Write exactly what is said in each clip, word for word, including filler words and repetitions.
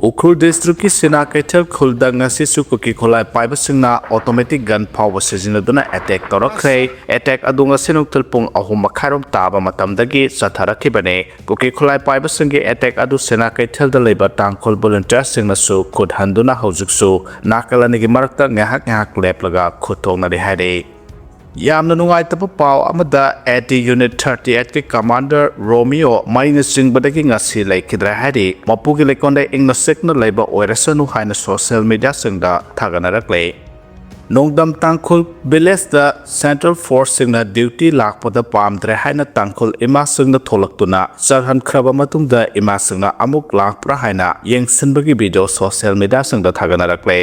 ꯎꯈ꯭ꯔꯨꯜ ꯗꯤꯁꯇ꯭ꯔꯤꯛꯀꯤ ꯁꯤꯅꯥ ꯀꯩꯊꯦꯜ ꯈꯨꯜꯗ ꯉꯁꯤꯁꯨ ꯀꯨꯀꯤ ꯈꯨꯠꯂꯥꯏ ꯄꯥꯏꯕꯁꯤꯡꯅ ꯑꯣꯇꯣꯃꯦꯇꯤꯛ ꯒꯟ ꯐꯥꯎꯕ ꯁꯤꯖꯤꯟꯅꯗꯨꯅ ꯑꯦꯇꯦꯛ ꯇꯧꯔꯛꯈ꯭ꯔꯦ꯫ ꯑꯦꯇꯦꯛ ꯑꯗꯨ ꯉꯁꯤ ꯅꯨꯡꯊꯤꯜ ꯄꯨꯡ ꯑꯍꯨꯝ ꯃꯈꯥꯏꯔꯣꯝ ꯇꯥꯕ ꯃꯇꯝꯗꯒꯤ ꯆꯠꯊꯔꯛꯈꯤꯕꯅꯤ꯫ ꯀꯨꯀꯤ ꯈꯨꯠꯂꯥꯏ ꯄꯥꯏꯕꯁꯤꯡꯒꯤ ꯑꯦꯇꯦꯛ ꯑꯗꯨ ꯁꯤꯅꯥ ꯀꯩꯊꯦꯜꯗ ꯂꯩꯕ ꯇꯥꯡꯈꯨꯜ ꯚꯣꯂꯨꯟꯇꯤꯌꯔꯁꯤꯡꯅꯁꯨ ꯈꯨꯠ ꯍꯟꯗꯨꯅ ꯍꯧꯖꯤꯛꯁꯨ ꯅꯥꯀꯜ ꯑꯅꯤꯒꯤ ꯃꯔꯛꯇ ꯉꯥꯏꯍꯥꯛ ꯉꯥꯏꯍꯥꯛ ꯂꯦꯞꯂꯒ ꯈꯨꯠ ꯊꯣꯛꯅꯔꯤ ꯍꯥꯏꯔꯤ꯫ ꯌꯥꯝꯅ ꯅꯨꯡꯉꯥꯏꯇꯕ ꯄꯥꯎ ꯑꯃꯗ, ꯑꯦ ꯇꯤ ꯌꯨꯅꯤꯠ ꯊꯥꯔꯇꯤ ꯑꯩꯠꯀꯤ ꯀꯃꯥꯟꯗꯔ ꯔꯣꯃꯤꯑꯣ ꯃꯩꯅ ꯆꯤꯡꯕꯗꯒꯤ ꯉꯁꯤ ꯂꯩꯈꯤꯗ꯭ꯔꯦ ꯍꯥꯏꯔꯤ꯫ ꯃꯄꯨꯒꯤ ꯂꯩꯀꯣꯜꯗ ꯏꯪꯅ ꯆꯤꯛꯅ ꯂꯩꯕ ꯑꯣꯏꯔꯁꯅꯨ ꯍꯥꯏꯅ ꯁꯣꯁꯤꯌꯦꯜ ꯃꯤꯗꯤꯌꯥꯁꯤꯡꯗ ꯊꯥꯒꯠꯅꯔꯛꯂꯦ꯫ ꯅꯣꯡꯗꯝ ꯇꯥꯡꯈꯨꯜ ꯚꯤꯂꯦꯖꯇ ꯁꯦꯟꯇ꯭ꯔꯦꯜ ꯐꯣꯔꯁꯁꯤꯡꯅ ꯗ꯭ꯌꯨꯇꯤ ꯂꯥꯛꯄꯗ ꯄꯥꯝꯗ꯭ꯔꯦ ꯍꯥꯏꯅ ꯇꯥꯡꯈꯨꯜ ꯏꯃꯥꯁꯤꯡꯅ ꯊꯣꯛꯂꯛꯇꯨꯅ ꯆꯠꯍꯟꯈ꯭ꯔꯕ ꯃꯇꯨꯡꯗ ꯏꯃꯥꯁꯤꯡꯅ ꯑꯃꯨꯛ ꯂꯥꯛꯄ꯭ꯔꯥ ꯍꯥꯏꯅ ꯌꯦꯡꯁꯤꯟꯕꯒꯤ ꯚꯤꯗꯤꯑꯣ ꯁꯣꯁꯤꯌꯦꯜ ꯃꯤꯗꯤꯌꯥꯁꯤꯡꯗ ꯊꯥꯒꯠꯅꯔꯛꯂꯦ꯫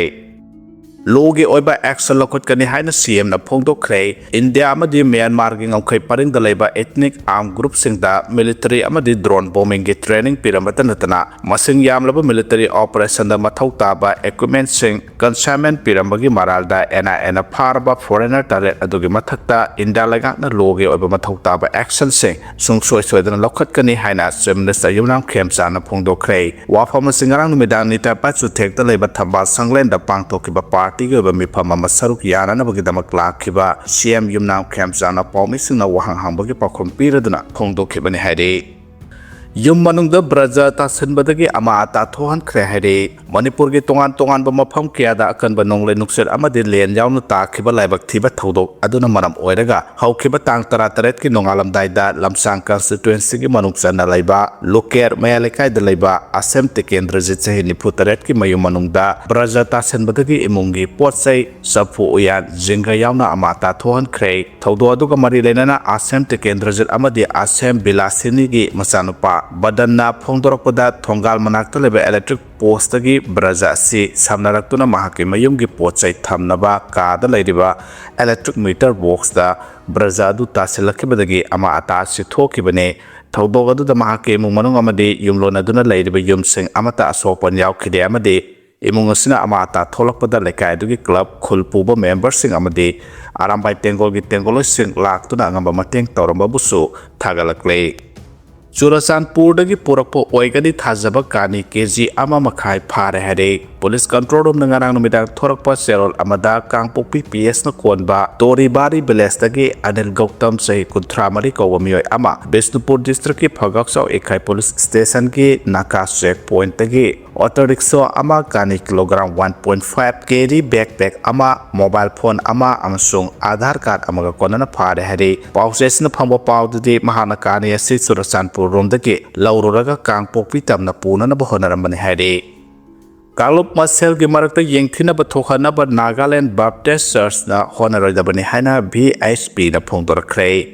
ꯂꯣꯒꯤ ꯑꯣꯏꯕ ꯑꯦꯛꯁꯟ ꯂꯧꯈꯠꯀꯅꯤ ꯍꯥꯏꯅ ꯁꯤ ꯑꯦꯝꯅ ꯐꯣꯡꯗꯣꯛꯈ꯭ꯔꯦ꯫ ꯏꯟꯗꯤꯌꯥ ꯑꯃꯗꯤ ꯃ꯭ꯌꯥꯟꯃꯥꯔꯒꯤ ꯉꯝꯈꯩ ꯄꯔꯤꯡꯗ ꯂꯩꯕ ethnic armed groupꯁꯤꯡꯗ ꯃꯤꯂꯤꯇꯔꯤ ꯑꯃꯗꯤ ꯗ꯭ꯔꯣꯟ ꯕꯣꯝꯕꯤꯡꯒꯤ ꯇ꯭ꯔꯦꯅꯤꯡ ꯄꯤꯔꯝꯕꯇ ꯅꯠꯇꯅ ꯃꯁꯤꯡ ꯌꯥꯝꯂꯕ ꯃꯤꯂꯤꯇꯔꯤ ꯑꯣꯄꯔꯦꯁꯟꯗ ꯃꯊꯧ ꯇꯥꯕ ꯏꯀ꯭ꯋꯤꯞꯃꯦꯟꯁꯤꯡ ꯀꯟꯁꯥꯏꯟꯃꯦꯟ ꯄꯤꯔꯝꯕꯒꯤ ꯃꯔꯥꯜꯗ ꯑꯦꯟ ꯑꯥꯏ ꯑꯦꯅ ꯐꯥꯔꯕ ꯐꯣꯔꯦꯅꯔ ꯇꯔꯦꯠ ꯑꯗꯨꯒꯤ ꯃꯊꯛꯇ ꯏꯟꯗꯤꯌꯥ ꯂꯩꯉꯥꯛꯅ ꯂꯣꯒꯤ ꯑꯣꯏꯕ ꯃꯊꯧ ꯇꯥꯕ ꯑꯦꯛꯁꯟꯁꯤꯡ ꯁꯨꯡꯁꯣꯏ ꯁꯣꯏꯗꯅ ꯂꯧꯈꯠꯀꯅꯤ ꯍꯥꯏꯅ ꯆꯤꯐ ꯃꯤꯅꯤꯁꯇꯔ ꯌꯨꯝꯅꯥꯝ ꯈꯦꯝꯆꯥꯟꯅ ꯐꯣꯡꯗꯣꯛꯈ꯭ꯔꯦ꯫ ꯋꯥꯐꯝ ꯑꯁꯤ ꯉꯔꯥꯡ ꯅꯨꯃꯤꯗꯥꯡ ꯅꯤꯇꯥ ꯄꯥꯠꯁꯨꯊꯦꯛꯇ ꯂꯩꯕ ꯊꯝꯕꯥꯜ ꯁꯪꯂꯦꯟꯗ ꯄꯥꯡꯊꯣꯛꯈꯤꯕ ꯄꯥꯔꯇꯤꯒꯤ ꯑꯣꯏꯕ ꯃꯤꯐꯝ ꯑꯃ ꯁꯔꯨꯛ ꯌꯥꯅꯅꯕꯒꯤꯗꯃꯛ ꯂꯥꯛꯈꯤꯕ ꯁꯤ ꯑꯦꯝ ꯌꯨꯝꯅꯥꯝ ꯈꯦꯝꯆꯥꯟꯅ ꯄꯥꯎꯃꯤꯁꯤꯡꯅ ꯋꯥꯍꯪ ꯍꯪꯕꯒꯤ ꯄꯥꯎꯈꯨꯝ ꯄꯤꯔꯗꯨꯅ ꯐꯣꯡꯗꯣꯛꯈꯤꯕꯅꯤ ꯍꯥꯏꯔꯤ꯫ ꯌꯨꯝ ꯃꯅꯨꯡꯗ ꯕ꯭ꯔꯖ ꯇꯥꯁꯤꯟꯕꯗꯒꯤ ꯑꯃꯥ ꯑꯇꯥ ꯊꯣꯛꯍꯟꯈ꯭ꯔꯦ ꯍꯥꯏꯔꯤ꯫ ꯃꯅꯤꯄꯨꯔꯒꯤ ꯇꯣꯉꯥꯟ ꯇꯣꯉꯥꯟꯕ ꯃꯐꯝ ꯀꯌꯥꯗ ꯑꯀꯟꯕ ꯅꯣꯡꯂꯩ ꯅꯨꯡꯁꯤꯠ ꯑꯃꯗꯤ ꯂꯦꯟ ꯌꯥꯎꯅ ꯇꯥꯈꯤꯕ ꯂꯥꯏꯕꯛ ꯊꯤꯕ ꯊꯧꯗꯣꯛ ꯑꯗꯨꯅ ꯃꯔꯝ ꯑꯣꯏꯔꯒ ꯍꯧꯈꯤꯕ ꯇꯥꯡ ꯇꯔꯥꯇꯔꯦꯠꯀꯤ ꯅꯣꯡꯉꯥꯜꯂꯝꯗꯥꯏꯗ ꯂꯝꯁꯥꯡ ꯀꯟꯁꯇꯤꯇ꯭ꯋꯦꯟꯁꯤꯒꯤ ꯃꯅꯨꯡ ꯆꯟꯅ ꯂꯩꯕ ꯂꯨꯀꯦꯔ ꯃꯌꯥꯏ ꯂꯩꯀꯥꯏꯗ ꯂꯩꯕ ꯑꯁꯦꯝ ꯇꯤꯀꯦꯟꯗ꯭ꯔꯖꯤꯠ, ꯆꯍꯤ ꯅꯤꯐꯨ ꯇꯔꯦꯠꯀꯤ ꯃꯌꯨꯝ ꯃꯅꯨꯡꯗ ꯕ꯭ꯔꯖ ꯇꯥꯁꯤꯟꯕꯗꯒꯤ ꯏꯃꯨꯡꯒꯤ ꯄꯣꯠ ꯆꯩ, ꯆꯐꯨ ꯎꯌꯥꯟ, ꯖꯤꯡꯒ ꯌꯥꯎꯅ ꯑꯃꯥ ꯑꯇꯥ ꯊꯣꯛꯍꯟꯈ꯭ꯔꯦ꯫ ꯊꯧꯗꯣꯛ ꯑꯗꯨꯒ ꯃꯔꯤ ꯂꯩꯅꯅ ꯑꯁꯦꯝ ꯇꯤꯀꯦꯟꯗ꯭ꯔꯖꯤꯠ ꯑꯃꯗꯤ ꯑꯁꯦꯝ ꯕꯤꯂꯥꯁꯤꯅꯤꯒꯤ ꯃꯆꯥꯅꯨꯄꯥ ꯕꯗꯟꯅ ꯐꯣꯡꯗꯣꯔꯛꯄꯗ, ꯊꯣꯡꯒꯥꯜ ꯃꯅꯥꯛꯇ ꯂꯩꯕ ꯏꯂꯦꯛꯇ꯭ꯔꯤꯛ ꯄꯣꯁꯇꯒꯤ ꯕ꯭ꯔꯖ ꯑꯁꯤ ꯁꯝꯅꯔꯛꯇꯨꯅ ꯃꯍꯥꯛꯀꯤ ꯃꯌꯨꯝꯒꯤ ꯄꯣꯠ ꯆꯩ ꯊꯝꯅꯕ ꯀꯥꯗ ꯂꯩꯔꯤꯕ ꯏꯂꯦꯛꯇ꯭ꯔꯤꯛ ꯃꯤꯇꯔ ꯕꯣꯛꯁꯇ ꯕ꯭ꯔꯖ ꯑꯗꯨ ꯇꯥꯁꯤꯜꯂꯛꯈꯤꯕꯗꯒꯤ ꯑꯃꯥ ꯑꯇꯥ ꯑꯁꯤ ꯊꯣꯛꯈꯤꯕꯅꯤ꯫ ꯊꯧꯗꯣꯛ ꯑꯗꯨꯗ ꯃꯍꯥꯛꯀꯤ ꯏꯃꯨꯡ ꯃꯅꯨꯡ ꯑꯃꯗꯤ ꯌꯨꯝꯂꯣꯟꯅꯗꯨꯅ ꯂꯩꯔꯤꯕ ꯌꯨꯝꯁꯤꯡ ꯑꯃꯠꯇ ꯑꯁꯣꯛ ꯑꯄꯟ ꯌꯥꯎꯈꯤꯗꯦ ꯑꯃꯗꯤ ꯏꯃꯨꯡ ꯑꯁꯤꯅ ꯑꯃꯥ ꯑꯇꯥ ꯊꯣꯛꯂꯛꯄꯗ ꯂꯩꯀꯥꯏ ꯑꯗꯨꯒꯤ ꯀ꯭ꯂꯕ, ꯈꯨꯜ ꯄꯨꯕ ꯃꯦꯝꯕꯔꯁꯤꯡ ꯑꯃꯗꯤ ꯑꯔꯥꯝꯕꯥꯏ ꯇꯦꯡꯒꯣꯜꯒꯤ ꯇꯦꯡꯒꯣꯜꯂꯣꯏꯁꯤꯡ ꯂꯥꯛꯇꯨꯅ ꯑꯉꯝꯕ ꯃꯇꯦꯡ ꯇꯧꯔꯝꯕꯕꯨꯁꯨ ꯊꯥꯒꯠꯂꯛꯂꯤ꯫ ꯆꯨꯔꯆꯥꯟꯄꯨꯔꯗꯒꯤ ꯄꯨꯔꯛꯄ ꯑꯣꯏꯒꯅꯤ ꯊꯥꯖꯕ ꯀꯥꯅꯤ ꯀꯦ ꯖꯤ ꯑꯃ ꯃꯈꯥꯏ ꯐꯥꯔꯦ ꯍꯥꯏꯔꯦ꯫ ꯄꯨꯂꯤꯁ ꯀꯟꯇ꯭ꯔꯣꯜ ꯔꯨꯝꯅ ꯉꯔꯥꯡ ꯅꯨꯃꯤꯗꯥꯡ ꯊꯣꯔꯛꯄ ꯆꯦꯔꯣꯜ ꯑꯃꯗ ꯀꯥꯡꯄꯣꯛꯄꯤ ꯄꯤ ꯑꯦꯁꯅ ꯀꯣꯟꯕ ꯇꯣꯔꯤꯕꯥꯔꯤ ꯚꯤꯂꯦꯖꯇꯒꯤ ꯑꯅꯤꯜ ꯒꯧꯇꯝ, ꯆꯍꯤ ꯀꯨꯟꯊ꯭ꯔꯥ ꯃꯔꯤ ꯀꯧꯕ ꯃꯤꯑꯣꯏ ꯑꯃ, ꯕꯤꯁꯅꯨꯄꯨꯔ ꯗꯤꯁꯇ꯭ꯔꯤꯛꯀꯤ ꯐꯒꯥꯛꯆꯥꯎ ꯏꯀꯥꯏ ꯄꯨꯂꯤꯁ ꯁ꯭ꯇꯦꯁꯟꯒꯤ ꯅꯥꯀꯥ ꯆꯦꯛ ꯄꯣꯏꯟꯠꯇꯒꯤ ꯑꯣꯇꯣ ꯔꯤꯛꯁꯣ ꯑꯃ, ꯀꯥꯅꯤ kilogram one point five, carry backpack ꯑꯃ, ꯃꯣꯕꯥꯏꯜ ꯐꯣꯟ ꯑꯃ ꯑꯃꯁꯨꯡ ꯑꯥꯙꯥꯔ ꯀꯥꯔꯗ ꯑꯃꯒ ꯀꯣꯟꯅꯅ ꯐꯥꯔꯦ ꯍꯥꯏꯔꯤ꯫ ꯄꯥꯎꯆꯦꯁꯤꯅ ꯐꯪꯕ ꯄꯥꯎꯗꯗꯤ ꯃꯍꯥꯛꯅ ꯀꯥꯅꯤ ꯑꯁꯤ ꯆꯨꯔꯆꯥꯟꯄꯨꯔ ꯔꯣꯝꯗꯒꯤ ꯂꯧꯔꯨꯔꯒ ꯀꯥꯡꯄꯣꯛꯄꯤ ꯇꯝꯅ ꯄꯨꯅꯅꯕ ꯍꯣꯠꯅꯔꯝꯕꯅꯤ ꯍꯥꯏꯔꯤ꯫ ꯀꯥꯡꯂꯨꯞ ꯃꯁꯦꯜꯒꯤ ꯃꯔꯛꯇ ꯌꯦꯡꯊꯤꯅꯕ ꯊꯣꯛꯍꯟꯅꯕ ꯅꯥꯒꯥꯂꯦꯟ ꯕꯦꯞꯇꯤꯁ ꯆꯔꯆꯅ ꯍꯣꯠꯅꯔꯣꯏꯗꯕꯅꯤ ꯍꯥꯏꯅ ꯚꯤ ꯑꯩꯆ ꯄꯤꯅ ꯐꯣꯡꯗꯣꯔꯛꯈ꯭ꯔꯦ꯫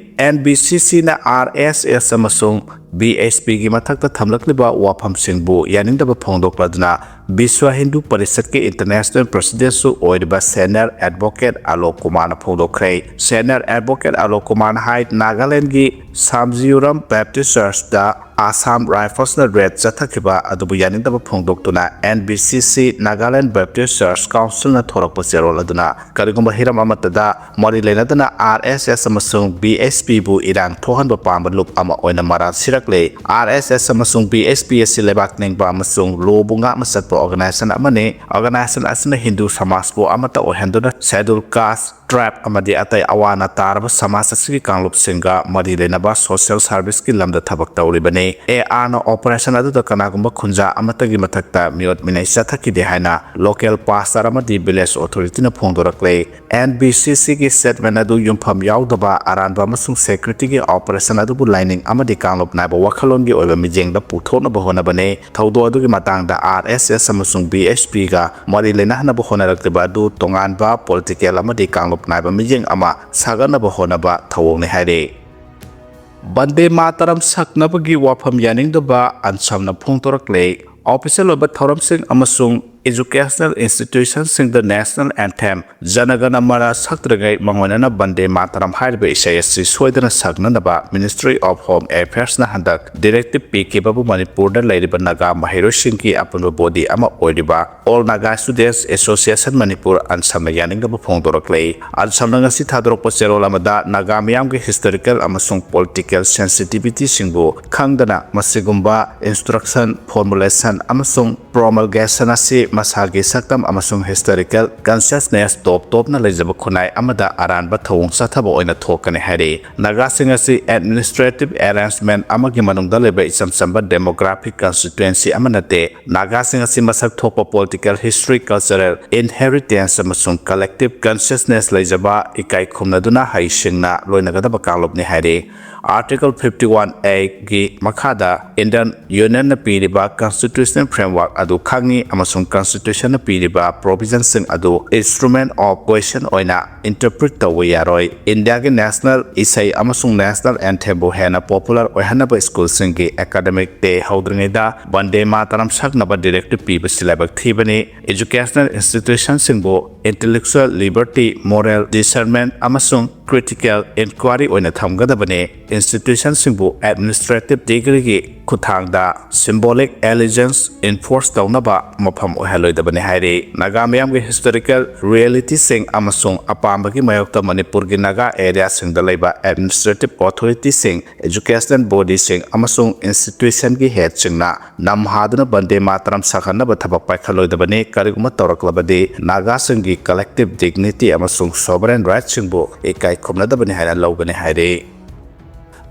ꯑꯦꯟ ꯕꯤ ꯁꯤ ꯁꯤꯅ ꯑꯥꯔ ꯑꯦꯁ ꯑꯦꯁ ꯑꯃꯁꯨꯡ ꯚꯤ ꯑꯩꯆ ꯄꯤꯒꯤ ꯃꯊꯛꯇ ꯊꯝꯂꯛꯂꯤꯕ ꯋꯥꯐꯝꯁꯤꯡꯕꯨ ꯌꯥꯅꯤꯡꯗꯕ ꯐꯣꯡꯗꯣꯛꯂꯗꯨꯅ ꯕꯤꯁ꯭ꯋ ꯍꯤꯟꯗꯨ ꯄꯔꯤꯁꯠꯀꯤ ꯏꯟꯇꯔꯅꯦꯁꯅꯦꯜ ꯄ꯭ꯔꯦꯁꯤꯗꯦꯟꯠꯁꯨ ꯑꯣꯏꯔꯤꯕ ꯁꯦꯅꯤꯌꯔ ꯑꯦꯗꯚꯣꯀꯦꯠ ꯑꯂꯣꯛ ꯀꯨꯃꯥꯔꯅ ꯐꯣꯡꯗꯣꯛꯈ꯭ꯔꯦ꯫ ꯁꯦꯅꯤꯌꯔ ꯑꯦꯗꯚꯣꯀꯦꯠ ꯑꯂꯣꯛ ꯀꯨꯃꯥꯔꯅ ꯍꯥꯏ, ꯅꯥꯒꯥꯂꯦꯟꯒꯤ ꯁꯥꯝꯖꯤꯌꯨꯔꯝ ꯕꯦꯞꯇꯤꯁ ꯆꯔꯆꯇ ꯑꯁꯥꯝ ꯔꯥꯏꯐꯜꯁꯅ ꯔꯦꯗ ꯆꯠꯊꯈꯤꯕ ꯑꯗꯨꯕꯨ ꯌꯥꯅꯤꯡꯗꯕ ꯐꯣꯡꯗꯣꯛꯇꯨꯅ ꯑꯦꯟ ꯕꯤ ꯁꯤ ꯁꯤ ꯅꯥꯒꯥꯂꯦꯟ ꯕꯦꯞꯇꯤꯁ ꯆꯔꯆ ꯀꯥꯎꯟꯁꯤꯜꯅ ꯊꯣꯔꯛꯄ ꯆꯦꯔꯣꯜ ꯑꯗꯨꯅ ꯀꯔꯤꯒꯨꯝꯕ ꯍꯤꯔꯝ ꯑꯃꯠꯇꯗ ꯃꯔꯤ ꯂꯩꯅꯗꯅ ꯑꯥꯔ ꯑꯦꯁ ꯑꯦꯁ ꯑꯃꯁꯨꯡ ꯚꯤ ꯑꯩꯆ ꯄꯤꯕꯨ ꯏꯔꯥꯡ ꯊꯣꯛꯍꯟꯕ ꯄꯥꯝꯕ ꯂꯨꯞ ꯑꯃ ꯑꯣꯏꯅ ꯃꯔꯥꯜ ꯁꯤꯔꯛꯂꯦ꯫ ꯑꯥꯔ ꯑꯦꯁ ꯑꯦꯁ ꯑꯃꯁꯨꯡ ꯚꯤ ꯑꯩꯆ ꯄꯤ ꯑꯁꯤ ꯂꯩꯕꯥꯛ ꯅꯤꯡꯕ ꯑꯃꯁꯨꯡ ꯂꯣꯕꯨ ꯉꯥꯛꯅ ꯆꯠꯄ ꯑꯣꯔꯒꯅꯥꯏꯖꯦꯁꯟ ꯑꯃꯅꯤ꯫ ꯑꯣꯔꯒꯅꯥꯏꯖꯦꯁꯟ ꯑꯁꯤꯅ ꯍꯤꯟꯗꯨ ꯁꯃꯥꯖꯄꯨ ꯑꯃꯠꯇ ꯑꯣꯏꯍꯟꯗꯨꯅ ꯁꯦꯗꯨꯜ ꯀꯥꯁ, ꯇ꯭ꯔꯥꯏꯕ ꯑꯃꯗꯤ ꯑꯇꯩ ꯑꯋꯥ ꯑꯅꯥ ꯇꯥꯔꯕ ꯁꯃꯥꯖ ꯑꯁꯤꯒꯤ ꯀꯥꯡꯂꯨꯞꯁꯤꯡꯒ ꯃꯔꯤ ꯂꯩꯅꯕ ꯁꯣꯁꯤꯌꯦꯜ ꯁꯔꯚꯤꯁꯀꯤ ꯂꯝꯗ ꯊꯕꯛ ꯇꯧꯔꯤꯕꯅꯤ꯫ ꯑꯦ ꯑꯥꯔꯅ ꯑꯣꯄꯔꯦꯁꯟ ꯑꯗꯨꯗ ꯀꯅꯥꯒꯨꯝꯕ ꯈꯨꯟꯖꯥ ꯑꯃꯠꯇꯒꯤ ꯃꯊꯛꯇ ꯃꯤꯑꯣꯠ ꯃꯤꯅꯩ ꯆꯠꯊꯈꯤꯗꯦ ꯍꯥꯏꯅ ꯂꯣꯀꯦꯜ ꯄꯥꯁꯇꯔ ꯑꯃꯗꯤ ꯚꯤꯂꯦꯖ ꯑꯣꯊꯣꯔꯤꯇꯤꯅ ꯐꯣꯡꯗꯣꯔꯛꯂꯦ꯫ ꯑꯦꯟ ꯕꯤ ꯁꯤ ꯁꯤꯒꯤ ꯁ꯭ꯇꯦꯠꯃꯦꯟ ꯑꯗꯨ ꯌꯨꯝꯐꯝ ꯌꯥꯎꯗꯕ ꯑꯔꯥꯟꯕ ꯑꯃꯁꯨꯡ ꯁꯦꯀ꯭ꯌꯨꯔꯤꯇꯤꯒꯤ ꯑꯣꯄꯔꯦꯁꯟ ꯑꯗꯨꯕꯨ ꯂꯥꯏꯅꯤꯡ ꯑꯃꯗꯤ ꯀꯥꯡꯂꯨꯞ ꯅꯥꯏꯕ ꯋꯥꯈꯜꯂꯣꯟꯒꯤ ꯑꯣꯏꯕ ꯃꯤꯠꯌꯦꯡꯗ ꯄꯨꯊꯣꯛꯅꯕ ꯍꯣꯠꯅꯕꯅꯤ꯫ ꯊꯧꯗꯣꯛ ꯑꯗꯨꯒꯤ ꯃꯇꯥꯡꯗ ꯑꯥꯔ ꯑꯦꯁ ꯑꯦꯁ ꯑꯃꯁꯨꯡ ꯚꯤ ꯑꯩꯆ ꯄꯤꯒ ꯃꯔꯤ ꯂꯩꯅꯍꯟꯅꯕ ꯍꯣꯠꯅꯔꯛꯂꯤꯕ ꯑꯗꯨ ꯇꯣꯉꯥꯟꯕ ꯄꯣꯂꯤꯇꯤꯀꯦꯜ ꯑꯃꯗꯤ ꯀꯥꯡꯂꯨꯞ ꯅꯥꯏꯕ ꯃꯤꯠꯌꯦꯡ ꯑꯃ ꯁꯥꯒꯠꯅꯕ ꯍꯣꯠꯅꯕ ꯊꯧꯑꯣꯡꯅꯤ ꯍꯥꯏꯔꯤ꯫ ꯕꯟꯗꯦ ꯃꯥꯇꯔꯝ ꯁꯛꯅꯕꯒꯤ ꯋꯥꯐꯝ ꯌꯥꯅꯤꯡꯗꯕ ꯑꯟꯁꯝꯅ ꯐꯣꯡꯗꯣꯔꯛꯂꯦ꯫ ꯑꯣꯐꯤꯁꯤꯌꯦꯜ ꯑꯣꯏꯕ ꯊꯧꯔꯝꯁꯤꯡ ꯑꯃꯁꯨꯡ Educational institutionꯁꯤꯡꯗ national anthem ꯖꯅ ꯒꯅ ꯃꯅ ꯁꯛꯇ꯭ꯔꯤꯉꯩ ꯃꯉꯣꯟꯗꯅ ꯕꯟꯗꯦ ꯃꯥꯇꯔꯝ ꯍꯥꯏꯔꯤꯕ ꯏꯁꯩ ꯑꯁꯤ ꯁꯣꯏꯗꯅ ꯁꯛꯅꯅꯕ Ministry of Home Affairsꯅ ꯍꯟꯗꯛ directive ꯄꯤꯈꯤꯕꯕꯨ ꯃꯅꯤꯄꯨꯔꯗ ꯂꯩꯔꯤꯕ ꯅꯥꯒꯥ ꯃꯍꯩꯔꯣꯏꯁꯤꯡꯒꯤ ꯑꯄꯨꯟꯕ body ꯑꯃ ꯑꯣꯏꯔꯤꯕ All Naga Students Association Manipur, ꯑꯟꯁꯝꯅ ꯌꯥꯅꯤꯡꯗꯕ ꯐꯣꯡꯗꯣꯔꯛꯂꯦ꯫ ꯑꯟꯁꯝꯅ ꯉꯁꯤ ꯊꯥꯗꯣꯔꯛꯄ ꯆꯦꯔꯣꯜ ꯑꯃꯗ ꯅꯥꯒꯥ ꯃꯤꯌꯥꯝꯒꯤ historical ꯑꯃꯁꯨꯡ political sensitivityꯁꯤꯡꯕꯨ ꯈꯪꯗꯅ ꯃꯁꯤꯒꯨꯝꯕ instruction, formulation ꯑꯃꯁꯨꯡ promulgation ꯑꯁꯤ ꯃꯁꯥꯒꯤ ꯁꯛꯇꯝ ꯑꯃꯁꯨꯡ historical consciousness ꯇꯣꯞ ꯇꯣꯞꯅ ꯂꯩꯖꯕ ꯈꯨꯟꯅꯥꯏ ꯑꯃꯗ ꯑꯔꯥꯟꯕ ꯊꯧꯑꯣꯡ ꯆꯠꯊꯕ ꯑꯣꯏꯅ ꯊꯣꯛꯀꯅꯤ ꯍꯥꯏꯔꯤ꯫ ꯅꯥꯒꯥꯁꯤꯡ ꯑꯁꯤ administrative arrangement ꯑꯃꯒꯤ ꯃꯅꯨꯡꯗ ꯂꯩꯕ ꯏꯆꯝ ꯆꯝꯕ demographic constituency ꯑꯃ ꯅꯠꯇꯦ꯫ ꯅꯥꯒꯥꯁꯤꯡ ꯑꯁꯤ ꯃꯁꯛ ꯊꯣꯛꯄ political history, cultural inheritance ꯑꯃꯁꯨꯡ collective consciousness ꯂꯩꯖꯕ ꯏꯀꯥꯏ ꯈꯨꯝꯅꯗꯨꯅ ꯍꯩꯁꯤꯡꯅ ꯂꯣꯏꯅꯒꯗꯕ ꯀꯥꯡꯂꯨꯞꯅꯤ ꯍꯥꯏꯔꯤ꯫ Article fifty one A ꯒꯤ ꯃꯈꯥꯗ Indian Unionꯅ ꯄꯤꯔꯤꯕ constitutional framework ꯑꯗꯨ ꯈꯪꯉꯤ ꯑꯃꯁꯨꯡ constitutionꯅ ꯄꯤꯔꯤꯕ provisionꯁꯤꯡ ꯑꯗꯨ instrument of coercion ꯑꯣꯏꯅ interpret ꯇꯧꯕ ꯌꯥꯔꯣꯏ꯫ ꯏꯟꯗꯤꯌꯥꯒꯤ national ꯏꯁꯩ ꯑꯃꯁꯨꯡ national anthemꯕꯨ ꯍꯦꯟꯅ popular ꯑꯣꯏꯍꯟꯅꯕ schoolꯁꯤꯡꯒꯤ academic day ꯍꯧꯗ꯭ꯔꯤꯉꯩꯗ ꯕꯟꯗꯦ ꯃꯥꯇꯔꯝ ꯁꯛꯅꯕ directive ꯄꯤꯕꯁꯤ ꯂꯥꯏꯕꯛ ꯊꯤꯕꯅꯤ꯫ Educational institutionꯁꯤꯡꯕꯨ intellectual liberty, moral discernment ꯑꯃꯁꯨꯡ critical inquiry ꯑꯣꯏꯅ ꯊꯝꯒꯗꯕꯅꯤ꯫ Institutionꯁꯤꯡꯕꯨ administrative degreeꯒꯤ ꯈꯨꯠꯊꯥꯡꯗ symbolic allegiance enforce ꯇꯧꯅꯕ ꯃꯐꯝ ꯑꯣꯏꯍꯜꯂꯣꯏꯗꯕꯅꯤ ꯍꯥꯏꯔꯤ꯫ ꯅꯥꯒꯥ ꯃꯤꯌꯥꯝꯒꯤ historical realityꯁꯤꯡ ꯑꯃꯁꯨꯡ ꯑꯄꯥꯝꯕꯒꯤ ꯃꯥꯌꯣꯛꯇ ꯃꯅꯤꯄꯨꯔꯒꯤ ꯅꯥꯒꯥ areaꯁꯤꯡꯗ ꯂꯩꯕ administrative authorityꯁꯤꯡ, educational bodyꯁꯤꯡ ꯑꯃꯁꯨꯡ institutionꯒꯤ headꯁꯤꯡꯅ ꯅꯝꯍꯥꯗꯨꯅ ꯕꯟꯗꯦ ꯃꯥꯇꯔꯝ ꯁꯛꯍꯟꯅꯕ ꯊꯕꯛ ꯄꯥꯏꯈꯠꯂꯣꯏꯗꯕꯅꯤ꯫ ꯀꯔꯤꯒꯨꯝꯕ ꯇꯧꯔꯛꯂꯕꯗꯤ ꯅꯥꯒꯥꯁꯤꯡꯒꯤ collective dignity ꯑꯃꯁꯨꯡ sovereign rightꯁꯤꯡꯕꯨ ꯏꯀꯥꯏ ꯈꯨꯝꯅꯗꯕꯅꯤ ꯍꯥꯏꯅ ꯂꯧꯒꯅꯤ ꯍꯥꯏꯔꯤ꯫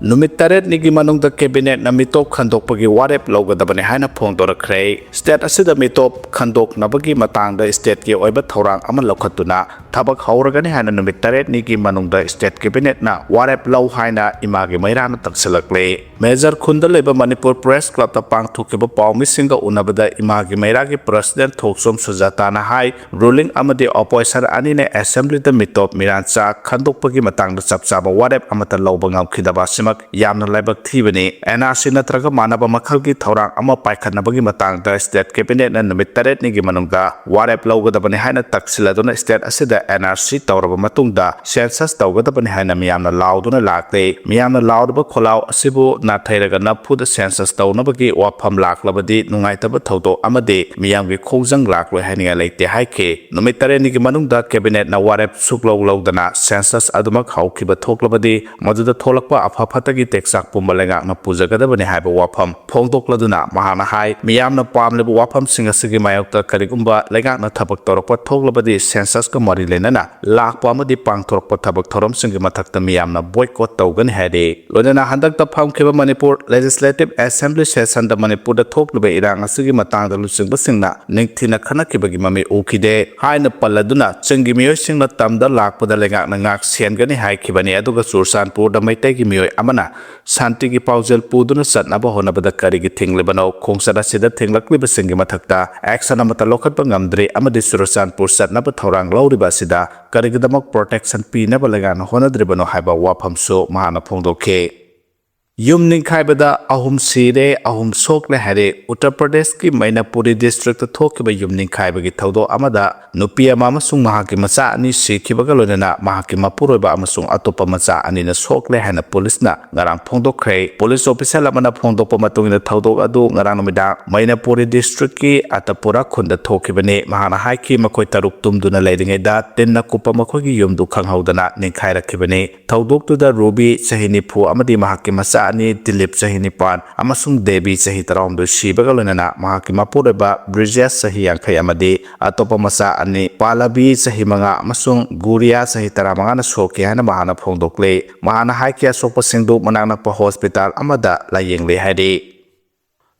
ꯅꯨꯃꯤꯠ ꯇꯔꯦꯠꯅꯤꯒꯤ ꯃꯅꯨꯡꯗ cabinetꯅ ꯃꯤꯇꯣꯞ ꯈꯟꯗꯣꯛꯄꯒꯤ ꯋꯥꯔꯦꯞ ꯂꯧꯒꯗꯕꯅꯤ ꯍꯥꯏꯅ ꯐꯣꯡꯗꯣꯔꯛꯈ꯭ꯔꯦ꯫ State ꯑꯁꯤꯗ ꯃꯤꯇꯣꯞ ꯈꯟꯗꯣꯛꯅꯕꯒꯤ ꯃꯇꯥꯡꯗ stateꯀꯤ ꯑꯣꯏꯕ ꯊꯧꯔꯥꯡ ꯑꯃ ꯂꯧꯈꯠꯇꯨꯅ ꯊꯕꯛ ꯍꯧꯔꯒꯅꯤ ꯍꯥꯏꯅ ꯅꯨꯃꯤꯠ ꯇꯔꯦꯠꯅꯤꯒꯤ ꯃꯅꯨꯡꯗ state cabinetꯅ ꯋꯥꯔꯦꯞ ꯂꯧ ꯍꯥꯏꯅ ꯏꯃꯥꯒꯤ ꯃꯩꯔꯥꯅ ꯇꯛꯁꯤꯜꯂꯛꯂꯦ꯫ ꯃꯦꯖꯔ ꯈꯨꯟꯗ ꯂꯩꯕ ꯃꯅꯤꯄꯨꯔ Press Clubꯇ ꯄꯥꯡꯊꯣꯛꯈꯤꯕ ꯄꯥꯎꯃꯤꯁꯤꯡꯒ ꯎꯅꯕꯗ ꯏꯃꯥꯒꯤ ꯃꯩꯔꯥꯒꯤ President ꯊꯣꯛꯆꯣꯝ ꯁꯨꯖꯥꯇꯥꯅ ꯍꯥꯏ, ruling ꯑꯃꯗꯤ opposition ꯑꯅꯤꯅ assemblyꯗ ꯃꯤꯇꯣꯞ ꯃꯤꯔꯥꯟꯆꯥ ꯈꯟꯗꯣꯛꯄꯒꯤ ꯃꯇꯥꯡꯗ ꯆꯞ ꯆꯥꯕ ꯋꯥꯔꯦꯞ ꯑꯃꯠꯇ ꯂꯧꯕ ꯉꯝꯈꯤꯗꯕ ꯑꯁꯤꯃꯛ ꯌꯥꯝꯅ ꯂꯥꯏꯕꯛ ꯊꯤꯕꯅꯤ꯫ ꯑꯦꯟ ꯑꯥꯔ ꯁꯤ ꯅꯠꯇ꯭ꯔꯒ ꯃꯥꯟꯅꯕ ꯃꯈꯜꯒꯤ ꯊꯧꯔꯥꯡ ꯑꯃ ꯄꯥꯏꯈꯠꯅꯕꯒꯤ ꯃꯇꯥꯡꯗ state cabinet ꯅ ꯅꯨꯃꯤꯠ ꯇꯔꯦꯠꯅꯤꯒꯤ ꯃꯅꯨꯡꯗ ꯋꯥꯔꯦꯞ ꯂꯧꯒꯗꯕꯅꯤ ꯍꯥꯏꯅ ꯇꯛꯁꯤꯜꯂꯗꯨꯅ, state ꯑꯁꯤꯗ ꯑꯦꯟ ꯑꯥꯔ ꯁꯤ ꯇꯧꯔꯕ ꯃꯇꯨꯡꯗ census ꯇꯧꯒꯗꯕꯅꯤ ꯍꯥꯏꯅ ꯃꯤꯌꯥꯝꯅ ꯂꯥꯎꯗꯨꯅ ꯂꯥꯛꯂꯦ꯫ ꯃꯤꯌꯥꯝꯅ ꯂꯥꯎꯔꯤꯕ ꯈꯣꯜꯂꯥꯎ ꯑꯁꯤꯕꯨ ꯅꯥꯊꯩꯔꯒ ꯅꯝꯐꯨꯗ census ꯇꯧꯅꯕꯒꯤ ꯋꯥꯐꯝ ꯂꯥꯛꯂꯕꯗꯤ ꯅꯨꯡꯉꯥꯏꯇꯕ ꯊꯧꯗꯣꯛ ꯑꯃꯗꯤ ꯃꯤꯌꯥꯝꯒꯤ ꯈꯣꯡꯖꯪ ꯂꯥꯛꯂꯣꯏ ꯍꯥꯏꯅꯤꯡꯉꯥꯏ ꯂꯩꯇꯦ ꯍꯥꯏꯈꯤ꯫ ꯅꯨꯃꯤꯠ ꯇꯔꯦꯠꯅꯤꯒꯤ ꯃꯅꯨꯡꯗ cabinet ꯅ ꯋꯥꯔꯦꯞ ꯁꯨꯛꯂꯧ ꯂꯧꯗꯅ census ꯑꯗꯨꯃꯛ ꯍꯧꯈꯤꯕ ꯊꯣꯛꯂꯕꯗꯤ, ꯃꯗꯨꯗ ꯊꯣꯛꯂꯛꯄ ꯑꯐ ꯐꯠꯇꯒꯤ ꯇꯦꯛꯆꯥꯛ ꯄꯨꯝꯕ ꯂꯩꯉꯥꯛꯅ ꯄꯨꯖꯒꯗꯕꯅꯤ ꯍꯥꯏꯕ ꯋꯥꯐꯝ ꯐꯣꯡꯗꯣꯛꯂꯗꯨꯅ ꯃꯍꯥꯛꯅ ꯍꯥꯏ, ꯃꯤꯌꯥꯝꯅ ꯄꯥꯝꯂꯤꯕ ꯋꯥꯐꯝꯁꯤꯡ ꯑꯁꯤꯒꯤ ꯃꯥꯌꯣꯛꯇ ꯀꯔꯤꯒꯨꯝꯕ ꯂꯩꯉꯥꯛꯅ ꯊꯕꯛ ꯇꯧꯔꯛꯄ ꯊꯣꯛꯂꯕꯗꯤ, census ꯀ ꯃꯔꯤ ꯂꯩꯅꯅ ꯂꯥꯛꯄ ꯑꯃꯗꯤ ꯄꯥꯡꯊꯣꯔꯛꯄ ꯊꯕꯛ ꯊꯧꯔꯝꯁꯤꯡꯒꯤ ꯃꯊꯛꯇ ꯃꯤꯌꯥꯝꯅ boycott ꯇꯧꯒꯅꯤ ꯍꯥꯏꯔꯤ꯫ ꯂꯣꯏꯅꯅ ꯍꯟꯗꯛꯇ ꯐꯝꯈꯤꯕ ꯃꯅꯤꯄꯨꯔ Legislative Assembly session ꯗ ꯃꯅꯤꯄꯨꯔꯗ ꯊꯣꯛꯂꯤꯕ ꯏꯔꯥꯡ ꯑꯁꯤꯒꯤ ꯃꯇꯥꯡꯗ ꯂꯨꯆꯤꯡꯕꯁꯤꯡꯅ ꯅꯤꯡꯊꯤꯅ ꯈꯟꯅꯈꯤꯕꯒꯤ ꯃꯃꯤ ꯎꯈꯤꯗꯦ ꯍꯥꯏꯅ ꯄꯜꯂꯗꯨꯅ, ꯆꯤꯡꯒꯤ ꯃꯤꯑꯣꯏꯁꯤꯡꯅ ꯇꯝꯗ ꯂꯥꯛꯄꯗ ꯂꯩꯉꯥꯛꯅ ꯉꯥꯛ ꯁꯦꯟꯒꯅꯤ ꯍꯥꯏꯈꯤꯕꯅꯤ꯫ ꯑꯗꯨꯒ ꯆꯨꯔꯆꯥꯟꯄꯨꯔꯗ ꯃꯩꯇꯩꯒꯤ ꯃꯤꯑꯣꯏ ꯑꯃꯅ ꯁꯥꯟꯇꯤꯒꯤ ꯄꯥꯎꯖꯦꯜ ꯄꯨꯗꯨꯅ ꯆꯠꯅꯕ ꯍꯣꯠꯅꯕꯗ ꯀꯔꯤꯒꯤ ꯊꯤꯡꯂꯤꯕꯅꯣ? ꯈꯣꯡꯆꯠ ꯑꯁꯤꯗ ꯊꯤꯡꯂꯛꯂꯤꯕꯁꯤꯡꯒꯤ ꯃꯊꯛꯇ action ꯑꯃꯠꯇ ꯂꯧꯈꯠꯄ ꯉꯝꯗ꯭ꯔꯤ ꯑꯃꯗꯤ ꯆꯨꯔꯆꯥꯟꯄꯨꯔ ꯆꯠꯅꯕ ꯊꯧꯔꯥꯡ ꯂꯧꯔꯤꯕ ꯑꯁꯤꯗ ꯀꯔꯤꯒꯤꯗꯃꯛ protection ꯄꯤꯅꯕ ꯂꯩꯉꯥꯛꯅ ꯍꯣꯠꯅꯗ꯭ꯔꯤꯕꯅꯣ ꯍꯥꯏꯕ ꯋꯥꯐꯝꯁꯨ ꯃꯍꯥꯛꯅ ꯐꯣꯡꯗꯣꯛꯈꯤ꯫ ꯌꯨꯝ ꯅꯤꯡꯈꯥꯏꯕꯗ ꯑꯍꯨꯝ ꯁꯤꯔꯦ, ꯑꯍꯨꯝ ꯁꯣꯛꯂꯦ ꯍꯥꯏꯔꯦ꯫ ꯎꯠꯇꯔ ꯄ꯭ꯔꯗꯦꯁꯀꯤ ꯃꯩꯅꯄꯨꯔꯤ district ꯇ ꯊꯣꯛꯈꯤꯕ ꯌꯨꯝ ꯅꯤꯡꯈꯥꯏꯕꯒꯤ ꯊꯧꯗꯣꯛ ꯑꯃꯗ ꯅꯨꯄꯤ ꯑꯃ ꯑꯃꯁꯨꯡ ꯃꯍꯥꯛꯀꯤ ꯃꯆꯥ ꯑꯅꯤ ꯁꯤꯈꯤꯕꯒ ꯂꯣꯏꯅꯅ ꯃꯍꯥꯛꯀꯤ ꯃꯄꯨꯔꯣꯏꯕ ꯑꯃꯁꯨꯡ ꯑꯇꯣꯞꯄ ꯃꯆꯥ ꯑꯅꯤꯅ ꯁꯣꯛꯂꯦ ꯍꯥꯏꯅ ꯄꯨꯂꯤꯁꯅ ꯉꯔꯥꯡ ꯐꯣꯡꯗꯣꯛꯈ꯭ꯔꯦ꯫ ꯄꯨꯂꯤꯁ official ꯑꯃꯅ ꯐꯣꯡꯗꯣꯛꯄ ꯃꯇꯨꯡ ꯏꯟꯅ, ꯊꯧꯗꯣꯛ ꯑꯗꯨ ꯉꯔꯥꯡ ꯅꯨꯃꯤꯗꯥꯡ ꯃꯩꯅꯄꯨꯔꯤ district ꯀꯤ ꯑꯇꯄꯨꯔꯥ ꯈꯨꯟꯗ ꯊꯣꯛꯈꯤꯕꯅꯤ꯫ ꯃꯍꯥꯛꯅ ꯍꯥꯏꯈꯤ, ꯃꯈꯣꯏ ꯇꯔꯨꯛ ꯇꯨꯝꯗꯨꯅ ꯂꯩꯔꯤꯉꯩꯗ ꯇꯤꯟꯅ ꯀꯨꯞꯄ ꯃꯈꯣꯏꯒꯤ ꯌꯨꯝꯗꯨ ꯈꯪꯍꯧꯗꯅ ꯅꯤꯡꯈꯥꯏꯔꯛꯈꯤꯕꯅꯤ꯫ ꯊꯧꯗꯣꯛꯇꯨꯗ ꯔꯨꯕꯤ, ꯆꯍꯤ ꯅꯤꯐꯨ, ꯑꯃꯗꯤ ꯃꯍꯥꯛꯀꯤ ꯃꯆꯥ ꯑꯅꯤ, ꯗꯤꯂꯤꯞ, ꯆꯍꯤ ꯅꯤꯄꯥꯟ, ꯑꯃꯁꯨꯡ ꯗꯦꯕꯤ, ꯆꯍꯤ ꯇꯔꯥꯍꯨꯝꯗꯣꯏ, ꯁꯤꯕꯒ ꯂꯣꯏꯅꯅ ꯃꯍꯥꯛꯀꯤ ꯃꯄꯨꯔꯣꯏꯕ ꯕ꯭ꯔꯤꯖꯦꯁ, ꯆꯍꯤ ꯌꯥꯡꯈꯩ, ꯑꯃꯗꯤ ꯑꯇꯣꯞꯄ ꯃꯆꯥ ꯑꯅꯤ, ꯄꯥꯂꯕꯤ, ꯆꯍꯤ ꯃꯉꯥ, ꯑꯃꯁꯨꯡ ꯒꯨꯔꯤꯌꯥ, ꯆꯍꯤ ꯇꯔꯥꯃꯉꯥꯅ ꯁꯣꯛꯈꯤ ꯍꯥꯏꯅ ꯃꯍꯥꯛꯅ ꯐꯣꯡꯗꯣꯛꯂꯤ꯫ ꯃꯍꯥꯛꯅ ꯍꯥꯏꯈꯤ, ꯑꯁꯣꯛꯄꯁꯤꯡꯗꯨ ꯃꯅꯥꯛ ꯅꯛꯄ hospital ꯑꯃꯗ ꯂꯥꯌꯦꯡꯂꯤ ꯍꯥꯏꯔꯤ꯫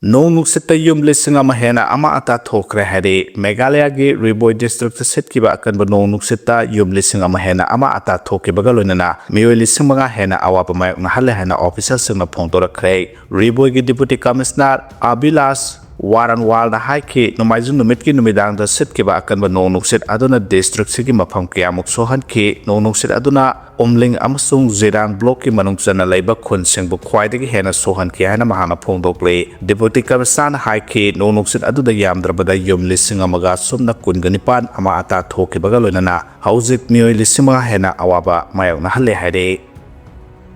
ꯅꯣꯡ ꯅꯨꯡꯁꯤꯠꯇ ꯌꯨꯝ ꯂꯤꯁꯤꯡ ꯑꯃ ꯍꯦꯟꯅ ꯑꯃ ꯑꯇꯥ ꯊꯣꯛꯈ꯭ꯔꯦ ꯍꯥꯏꯔꯤ꯫ ꯃꯦꯘꯥꯂꯌꯥꯒꯤ ꯔꯤꯕꯣꯏ district ꯇ ꯁꯤꯠꯈꯤꯕ ꯑꯀꯟꯕ ꯅꯣꯡ ꯅꯨꯡꯁꯤꯠꯇ ꯌꯨꯝ ꯂꯤꯁꯤꯡ ꯑꯃ ꯍꯦꯟꯅ ꯑꯃ ꯑꯇꯥ ꯊꯣꯛꯈꯤꯕꯒ ꯂꯣꯏꯅꯅ ꯃꯤꯑꯣꯏ ꯂꯤꯁꯤꯡ ꯃꯉꯥ ꯍꯦꯟꯅ ꯑꯋꯥꯕ ꯃꯥꯌꯣꯛꯅꯍꯜꯂꯦ ꯍꯥꯏꯅ official ꯁꯤꯡꯅ ꯐꯣꯡꯗꯣꯔꯛꯈ꯭ꯔꯦ꯫ ꯔꯤꯕꯣꯏꯒꯤ Deputy Commissioner ꯑꯕꯤꯂꯥꯁ ꯋꯥꯔꯟ ꯋꯥꯜꯅ ꯍꯥꯏꯈꯤ, ꯅꯣꯡꯃꯥꯏꯖꯤꯡ ꯅꯨꯃꯤꯠꯀꯤ ꯅꯨꯃꯤꯗꯥꯡꯗ ꯁꯤꯠꯈꯤꯕ ꯑꯀꯟꯕ ꯅꯣꯡ ꯅꯨꯡꯁꯤꯠ ꯑꯗꯨꯅ district ꯁꯤꯒꯤ ꯃꯐꯝ ꯀꯌꯥꯃꯨꯛ ꯁꯣꯛꯍꯟꯈꯤ꯫ ꯅꯣꯡ ꯅꯨꯡꯁꯤꯠ ꯑꯗꯨꯅ ꯎꯝꯂꯤꯡ ꯑꯃꯁꯨꯡ ꯖꯤꯔꯥꯟ block ꯀꯤ ꯃꯅꯨꯡ ꯆꯟꯅ ꯂꯩꯕ ꯈꯨꯟꯁꯤꯡꯕꯨ ꯈ꯭ꯋꯥꯏꯗꯒꯤ ꯍꯦꯟꯅ ꯁꯣꯛꯍꯟꯈꯤ ꯍꯥꯏꯅ ꯃꯍꯥꯛꯅ ꯐꯣꯡꯗꯣꯛꯂꯤ꯫ Deputy Commissioner ꯅ ꯍꯥꯏꯈꯤ, ꯅꯣꯡ ꯅꯨꯡꯁꯤꯠ ꯑꯗꯨꯗ ꯌꯥꯝꯗ꯭ꯔꯕꯗ ꯌꯨꯝ ꯂꯤꯁꯤꯡ ꯑꯃꯒ ꯁꯨꯞꯅ ꯀꯨꯟꯒ ꯅꯤꯄꯥꯟ ꯑꯃꯥꯡ ꯑꯇꯥ ꯊꯣꯛꯈꯤꯕꯒ ꯂꯣꯏꯅꯅ ꯍꯧꯖꯤꯛ ꯃꯤꯑꯣꯏ ꯂꯤꯁꯤꯡ ꯃꯉꯥ ꯍꯦꯟꯅ ꯑꯋꯥꯕ ꯃꯥꯌꯣꯛꯅꯍꯜꯂꯦ ꯍꯥꯏꯔꯤ꯫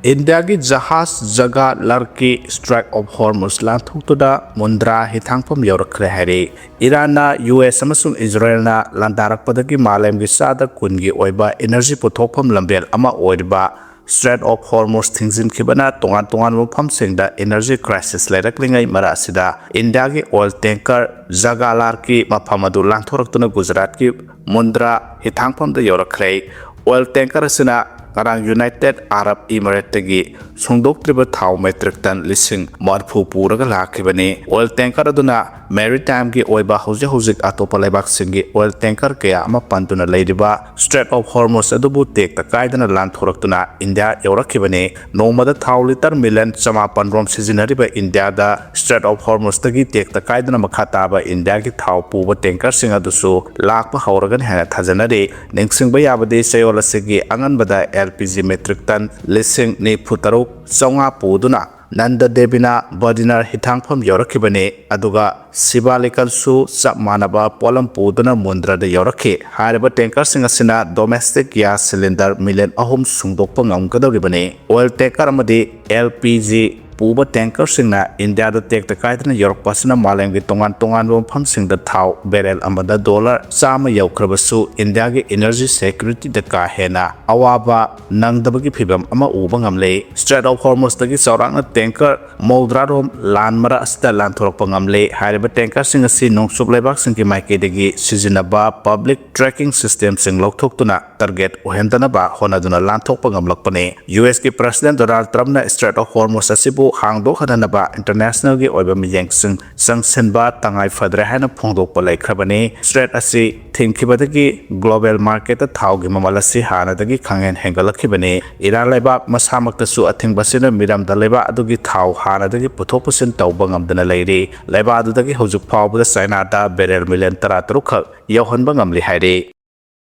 ꯏꯟꯗꯤꯌꯥꯒꯤ ꯖꯍꯥꯖ ꯖꯒꯥ ꯂꯥꯔꯀꯤ Strait of Hormuz ꯂꯥꯟꯊꯣꯛꯇꯨꯅ ꯃꯨꯟꯗ꯭ꯔꯥ ꯍꯤꯊꯥꯡꯐꯝ ꯌꯧꯔꯛꯈ꯭ꯔꯦ ꯍꯥꯏꯔꯤ꯫ ꯏꯔꯥꯟꯅ ꯌꯨ ꯑꯦꯁ ꯑꯃꯁꯨꯡ ꯏꯖꯔꯦꯜꯅ ꯂꯥꯟꯗꯥꯔꯛꯄꯗꯒꯤ ꯃꯥꯂꯦꯝꯒꯤ ꯆꯥꯗ ꯀꯨꯟꯒꯤ ꯑꯣꯏꯕ energy ꯄꯨꯊꯣꯛꯐꯝ ꯂꯝꯕꯦꯜ ꯑꯃ ꯑꯣꯏꯔꯤꯕ Strait of Hormuz ꯊꯤꯡꯖꯤꯟꯈꯤꯕꯅ ꯇꯣꯉꯥꯟ ꯇꯣꯉꯥꯟꯕ ꯃꯐꯝꯁꯤꯡꯗ energy crisis ꯂꯩꯔꯛꯂꯤꯉꯩ ꯃꯔꯛ ꯑꯁꯤꯗ ꯏꯟꯗꯤꯌꯥꯒꯤ oil tanker ꯖꯒꯥ ꯂꯥꯔꯀꯤ ꯃꯐꯝ ꯑꯗꯨ ꯂꯥꯟꯊꯣꯔꯛꯇꯨꯅ ꯒꯨꯖꯔꯥꯠꯀꯤ ꯃꯨꯟꯗ꯭ꯔꯥ ꯍꯤꯊꯥꯡꯐꯝꯗ ꯌꯧꯔꯛꯈ꯭ꯔꯦ꯫ Oil tanker ꯑꯁꯤꯅ ꯉꯔꯥꯡ United Arab Emirates ꯇꯒꯤ ꯁꯨꯡꯗꯣꯛꯇ꯭ꯔꯤꯕ ꯊꯥꯎ metric ton ꯂꯤꯁꯤꯡ ꯃꯔꯤꯐꯨ ꯄꯨꯔꯒ ꯂꯥꯛꯈꯤꯕꯅꯤ꯫ Oil tanker ꯑꯗꯨꯅ maritime ꯒꯤ ꯑꯣꯏꯕ ꯍꯧꯖꯤꯛ ꯍꯧꯖꯤꯛ ꯑꯇꯣꯞꯄ ꯂꯩꯕꯥꯛꯁꯤꯡꯒꯤ oil tanker ꯀꯌꯥ ꯑꯃ ꯄꯟꯗꯨꯅ ꯂꯩꯔꯤꯕ Strait of Hormuz ꯑꯗꯨꯕꯨ ꯇꯦꯛꯇ ꯀꯥꯏꯗꯅ ꯂꯥꯟꯊꯣꯔꯛꯇꯨꯅ ꯏꯟꯗꯤꯌꯥ ꯌꯧꯔꯛꯈꯤꯕꯅꯤ꯫ ꯅꯣꯡꯃꯗ ꯊꯥꯎ litre million ꯆꯃꯥꯄꯟ ꯔꯣꯝ ꯁꯤꯖꯤꯟꯅꯔꯤꯕ ꯏꯟꯗꯤꯌꯥꯗ Strait of Hormuz ꯇꯒꯤ ꯇꯦꯛꯇ ꯀꯥꯏꯗꯅ ꯃꯈꯥ ꯇꯥꯕ ꯏꯟꯗꯤꯌꯥꯒꯤ ꯊꯥꯎ ꯄꯨꯕ tanker ꯁꯤꯡ ꯑꯗꯨꯁꯨ ꯂꯥꯛꯄ ꯍꯧꯔꯒꯅꯤ ꯍꯥꯏꯅ ꯊꯥꯖꯅꯔꯤ꯫ ꯅꯤꯡꯁꯤꯡꯕ ꯌꯥꯕꯗꯤ, ꯆꯌꯣꯜ ꯑꯁꯤꯒꯤ ꯑꯉꯟꯕꯗ L P G metric ton ꯂꯤꯁꯤꯡ ꯅꯤꯐꯨ ꯇꯔꯨꯛ ꯆꯥꯝꯃꯉꯥ ꯄꯨꯗꯨꯅ ꯅꯟꯗ ꯗꯦꯕꯤꯅꯥ ꯕꯗꯤꯅꯥꯔ ꯍꯤꯊꯥꯡꯐꯝ ꯌꯧꯔꯛꯈꯤꯕꯅꯤ꯫ ꯑꯗꯨꯒ ꯁꯤꯕꯥꯂꯤꯀꯟꯁꯨ ꯆꯞ ꯃꯥꯟꯅꯕ ꯄꯣꯠꯂꯝ ꯄꯨꯗꯨꯅ ꯃꯨꯟꯗ꯭ꯔꯗ ꯌꯧꯔꯛꯈꯤ꯫ ꯍꯥꯏꯔꯤꯕ tanker ꯁꯤꯡ ꯑꯁꯤꯅ domestic gas cylinder million ꯑꯍꯨꯝ ꯁꯨꯡꯗꯣꯛꯄ ꯉꯝꯒꯗꯧꯔꯤꯕꯅꯤ꯫ Oil tanker ꯑꯃꯗꯤ L P G ꯄꯨꯕ tanker ꯁꯤꯡꯅ ꯏꯟꯗꯤꯌꯥꯗ ꯇꯦꯛꯇ ꯀꯥꯏꯗꯅ ꯌꯧꯔꯛꯄ ꯑꯁꯤꯅ ꯃꯥꯂꯦꯝꯒꯤ ꯇꯣꯉꯥꯟ ꯇꯣꯉꯥꯟꯕ ꯃꯐꯝꯁꯤꯡꯗ ꯊꯥꯎ barrel ꯑꯃꯗ dollar ꯆꯥꯝꯃ ꯌꯧꯈ꯭ꯔꯕꯁꯨ ꯏꯟꯗꯤꯌꯥꯒꯤ energy security ꯗ ꯀꯥ ꯍꯦꯟꯅ ꯑꯋꯥꯕ ꯅꯪꯗꯕꯒꯤ ꯐꯤꯚꯝ ꯑꯃ ꯎꯕ ꯉꯝꯂꯦ꯫ Strait of Hormuz ꯇꯒꯤ ꯆꯥꯎꯔꯥꯛꯅ tanker ꯃꯧꯗ꯭ꯔꯥ ꯔꯣꯝ ꯂꯥꯟ ꯃꯔꯛ ꯑꯁꯤꯗ ꯂꯥꯟꯊꯣꯔꯛꯄ ꯉꯝꯂꯦ꯫ ꯍꯥꯏꯔꯤꯕ tanker ꯁꯤꯡ ꯑꯁꯤ ꯅꯣꯡꯆꯨꯞ ꯂꯩꯕꯥꯛꯁꯤꯡꯒꯤ ꯃꯥꯏꯀꯩꯗꯒꯤ ꯁꯤꯖꯤꯟꯅꯕ public tracking system ꯁꯤꯡ ꯂꯧꯊꯣꯛꯇꯨꯅ target ꯑꯣꯏꯍꯟꯗꯅꯕ ꯍꯣꯠꯅꯗꯨꯅ ꯂꯥꯟꯊꯣꯛꯄ ꯉꯝꯂꯛꯄꯅꯤ꯫ ꯌꯨ ꯑꯦꯁ ꯀꯤ President Donald Trump ꯅ Strait of Hormuz ꯑꯁꯤꯕꯨ ꯍꯥꯡꯗꯣꯛꯍꯟꯅꯅꯕ international ꯒꯤ ꯑꯣꯏꯕ ꯃꯤꯠꯌꯦꯡꯁꯤꯡ ꯆꯪꯁꯤꯟꯕ ꯇꯉꯥꯏ ꯐꯗ꯭ꯔꯦ ꯍꯥꯏꯅ ꯐꯣꯡꯗꯣꯛꯄ ꯂꯩꯈ꯭ꯔꯕꯅꯤ꯫ Strait ꯑꯁꯤ ꯊꯤꯡꯈꯤꯕꯗꯒꯤ global market ꯇ ꯊꯥꯎꯒꯤ ꯃꯃꯜ ꯑꯁꯤ ꯍꯥꯟꯅꯗꯒꯤ ꯈꯪꯍꯦꯟ ꯍꯦꯟꯒꯠꯂꯛꯈꯤꯕꯅꯤ꯫ ꯏꯔꯥꯟ ꯂꯩꯕꯥꯛ ꯃꯁꯥꯃꯛꯇꯁꯨ ꯑꯊꯤꯡꯕ ꯑꯁꯤꯅ ꯃꯤꯔꯝꯗ ꯂꯩꯕꯥꯛ ꯑꯗꯨꯒꯤ ꯊꯥꯎ ꯍꯥꯟꯅꯗꯒꯤ ꯄꯨꯊꯣꯛ ꯄꯨꯁꯤꯟ ꯇꯧꯕ ꯉꯝꯗꯅ ꯂꯩꯔꯤ꯫ ꯂꯩꯕꯥꯛ ꯑꯗꯨꯗꯒꯤ ꯍꯧꯖꯤꯛ ꯐꯥꯎꯕꯗ ꯆꯥꯏꯅꯥꯗ barrel million ꯇꯔꯥꯇꯔꯨꯛ ꯈꯛ ꯌꯧꯍꯟꯕ ꯉꯝꯂꯤ ꯍꯥꯏꯔꯤ꯫